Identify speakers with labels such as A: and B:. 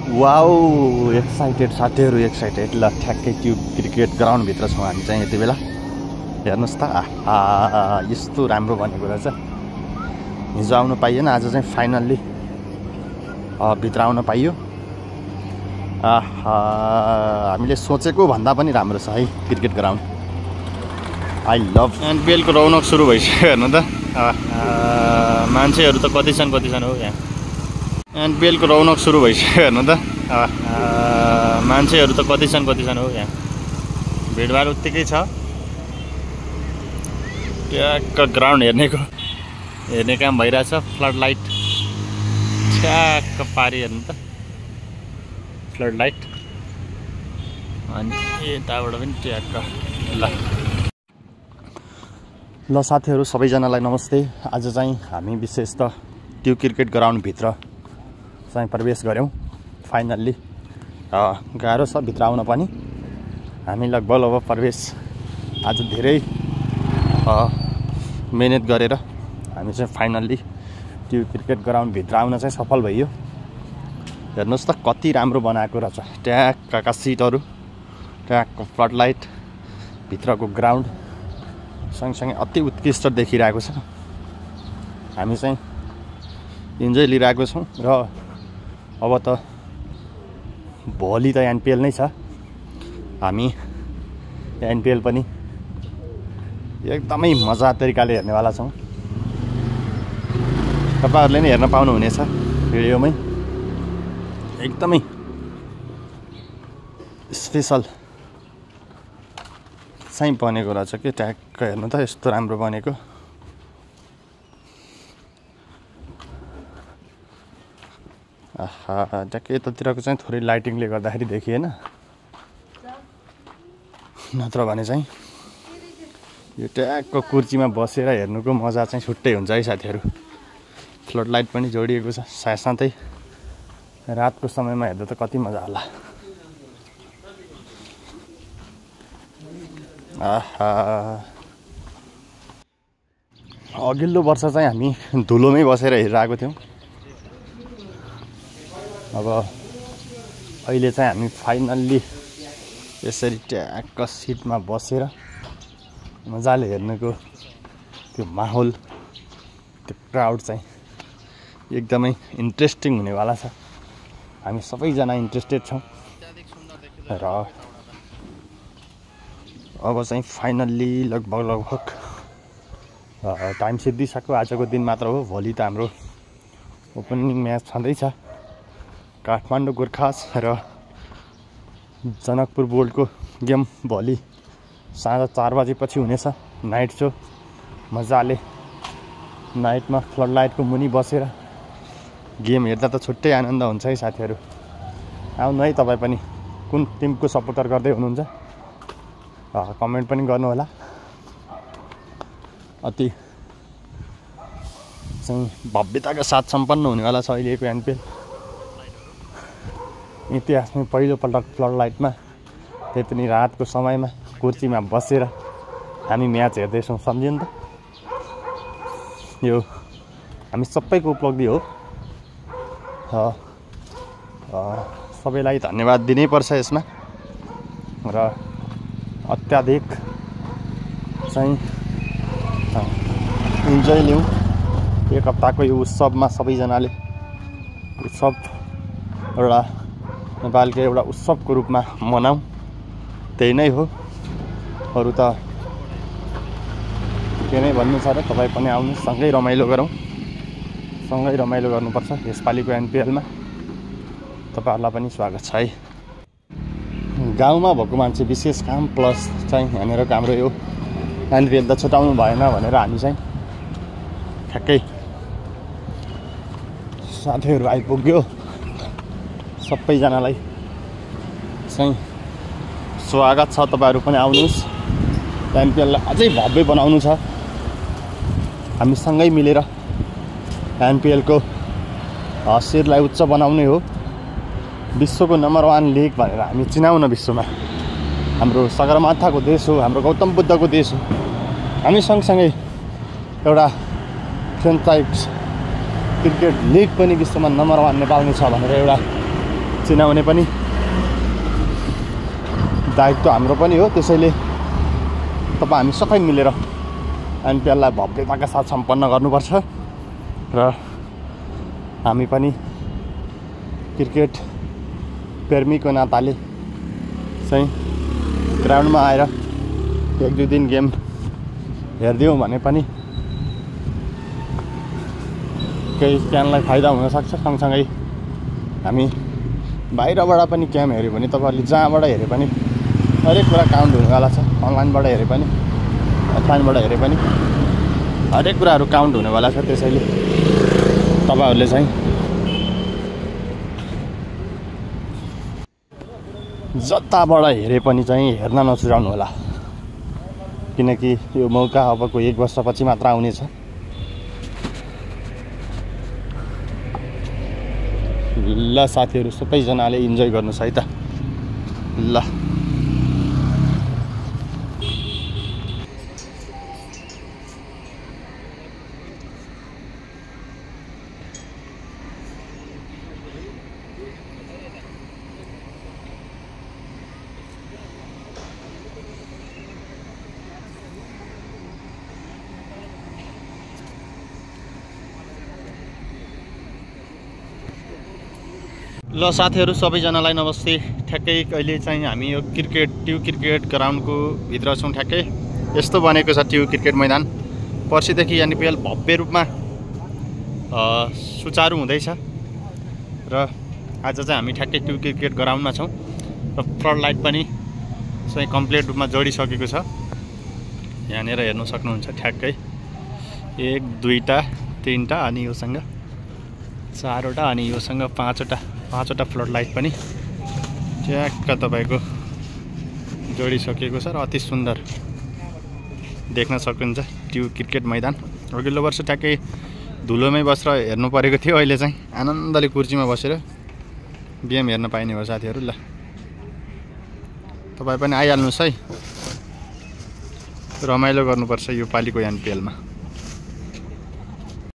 A: Wow excited साथीहरू excited. ल ठ्याक्कै त्यो क्रिकेट ग्राउन्डभित्र छौँ हामी चाहिँ यति बेला। हेर्नुहोस् त यस्तो राम्रो बनेको रहेछ। हिजो आउनु पाइएन, आज चाहिँ फाइनल्ली भित्र आउन पाइयो। हामीले सोचेको भन्दा पनि राम्रो छ है क्रिकेट ग्राउन्ड। I love. एनपिएलको रौनक सुरु भइसक्यो हेर्नु त। मान्छेहरू त कति छन् हो यहाँ। एनपिएलको रौनक सुरु भइसक्यो हेर्नु त। मान्छेहरू त कति छन् हो यहाँ। भिडभाड उत्तिकै छ। ट्याक्क ग्राउन्ड हेर्ने काम भइरहेछ। फ्लड लाइट ठ्याक्क पारी हेर्नु त, फ्लड लाइट। अनि यताबाट पनि ट्याक्क। ल साथीहरू सबैजनालाई नमस्ते। आज चाहिँ हामी विशेष त त्यो क्रिकेट ग्राउन्डभित्र चाहिँ प्रवेश गऱ्यौँ फाइनल्ली। गाह्रो छ भित्र आउन पनि। हामी लगभग प्रवेश आज धेरै मेहनत गरेर हामी चाहिँ फाइनल्ली त्यो क्रिकेट ग्राउन्डभित्र आउन चाहिँ सफल भइयो। हेर्नुहोस् त कति राम्रो बनाएको रहेछ। ट्याक्कका सिटहरू, ट्याक्क फ्लड लाइट, भित्रको ग्राउन्ड सँगसँगै अति उत्कृष्ट देखिरहेको छ। हामी चाहिँ इन्जोय लिइरहेको छौँ। र अब त भोलि त एनपिएल नै छ। हामी एनपिएल पनि एकदमै मजा तरिकाले हेर्नेवाला छौँ। तपाईँहरूले नै हेर्न पाउनुहुनेछ भिडियोमै। एकदमै स्पेसल चाहिँ बनेको रहेछ कि। ट्याक्क हेर्नु त यस्तो राम्रो बनेको। ट्याक्क यतातिरको चाहिँ थोरै लाइटिङले गर्दाखेरि देखिएन, नत्र भने चाहिँ यो ट्याक्क कुर्चीमा बसेर हेर्नुको मजा चाहिँ छुट्टै हुन्छ है साथीहरू। फ्लड लाइट पनि जोडिएको छ। साथसाथै रातको समयमा हेर्दा त कति मजा होला। अघिल्लो वर्ष चाहिँ हामी धुलोमै बसेर हेरिरहेको थियौँ। अब अहिले चाहिँ हामी फाइनल्ली यसरी ट्याक्क सिटमा बसेर मजाले हेर्नुको त्यो माहौल, त्यो क्राउड चाहिँ एकदमै इन्ट्रेस्टिङ हुनेवाला छ। हामी सबैजना इन्ट्रेस्टेड छौँ। र अब चाहिँ फाइनल्ली लगभग टाइम सिद्धिसक्यो। आजको दिन मात्र हो। भोलि त हाम्रो ओपनिङ म्याच छँदैछ। काठमाडौँ गोर्खास र जनकपुर बोर्डको गेम भोलि साँझ 4 बजेपछि हुनेछ। नाइट सो मजाले नाइटमा फ्लड लाइटको मुनि बसेर गेम हेर्दा त छुट्टै आनन्द हुन्छ है साथीहरू। आउनु है तपाईँ पनि। कुन टिमको सपोर्टर गर्दै हुनुहुन्छ कमेन्ट पनि गर्नुहोला। अति चाहिँ भव्यताका साथ सम्पन्न हुनेवाला छ अहिलेको एनपिएल। इतिहासमै पहिलोपल्ट फ्लड लाइटमा, त्यही पनि रातको समयमा कुर्चीमा बसेर हामी म्याच हेर्दैछौँ। सम्झियो नि त। यो हामी सबैको उपलब्धि हो। सबैलाई धन्यवाद दिनैपर्छ यसमा। र अत्याधिक चाहिँ इन्जोय लिउँ एक हप्ताको यो उत्सवमा। सबैजनाले उत्सव एउटा नेपालको एउटा उत्सवको रूपमा मनाऊँ, त्यही नै हो। अरू त के नै भन्नु छ र। तपाईँ पनि आउनु, सँगै रमाइलो गरौँ। सँगै रमाइलो गर्नुपर्छ यसपालिको एनपिएलमा। तपाईँहरूलाई पनि स्वागत छ है। गाउँमा भएको मान्छे विशेष काम प्लस चाहिँ यहाँनिर हाम्रो यो एनपिएल त छुटाउनु भएन भनेर हामी चाहिँ ठ्याक्कै साथीहरू आइपुग्यो। सबैजनालाई चाहिँ स्वागत छ। तपाईँहरू पनि आउनुहोस्। एनपिएललाई अझै भव्य बनाउनु छ। हामी सँगै मिलेर एनपिएलको शिरलाई उच्च बनाउने हो। विश्वको नम्बर 1 लिग भनेर हामी चिनाउन विश्वमा। हाम्रो सगरमाथाको देश हो, हाम्रो गौतम बुद्धको देश हो। हामी सँगसँगै एउटा फ्रेन्चाइज क्रिकेट लिग पनि विश्वमा नम्बर 1 नेपालमै छ भनेर एउटा चिनाउने पनि दायित्व हाम्रो पनि हो। त्यसैले तपाईँ हामी सबै मिलेर एनपिएललाई भव्यताका साथ सम्पन्न गर्नुपर्छ र हामी पनि क्रिकेट प्रेमीको नाताले चाहिँ ग्राउन्डमा आएर 1-2 दिन गेम हेरिदिउँ भने पनि केही क्यानलाई फाइदा हुनसक्छ। सँगसँगै हामी बाहिरबाट पनि गेम हेऱ्यो भने तपाईँहरूले जहाँबाट हेरे पनि हरेक कुरा काउन्ट हुनेवाला छ। अनलाइनबाट हेरे पनि अफलाइनबाट हेरे पनि हरेक कुराहरू काउन्ट हुनेवाला छ। त्यसैले तपाईँहरूले चाहिँ जताबाट हेरे पनि चाहिँ हेर्न नछुटाउनु होला, किनकि यो मौका अबको 1 वर्षपछि मात्र आउनेछ। ल साथीहरू सबैजनाले इन्जोय गर्नुहोस् है त। ल ल साथीहरू सबैजनालाई नमस्ते। ठ्याक्कै अहिले चाहिँ हामी यो ट्यु क्रिकेट ग्राउन्डको भित्र छौँ। ठ्याक्कै यस्तो बनेको छ ट्यु क्रिकेट मैदान। पर्सिदेखि एनपिएल भव्य रूपमा सुचारू हुँदैछ र आज चाहिँ हामी ठ्याक्कै ट्यु क्रिकेट ग्राउन्डमा छौँ र फ्लड लाइट पनि चाहिँ कम्प्लिट रूपमा जोडिसकेको छ। यहाँनिर हेर्न सक्नुहुन्छ ठ्याक्कै 1 2 3 अनि योसँग 4वटा अनि योसँग 5वटा फ्लड लाइट पनि ट्याक्क तपाईँको जोडिसकेको छ र अति सुन्दर देख्न सक्नुहुन्छ ट्यु क्रिकेट मैदान। अघिल्लो वर्ष ट्याक्कै धुलोमै बसेर हेर्नु परेको थियो, अहिले चाहिँ आनन्दले कुर्सीमा बसेर गेम हेर्न पाइने हो साथीहरू। ल तपाईँ पनि आइहाल्नुहोस् है, रमाइलो गर्नुपर्छ यो पालिको एनपिएलमा।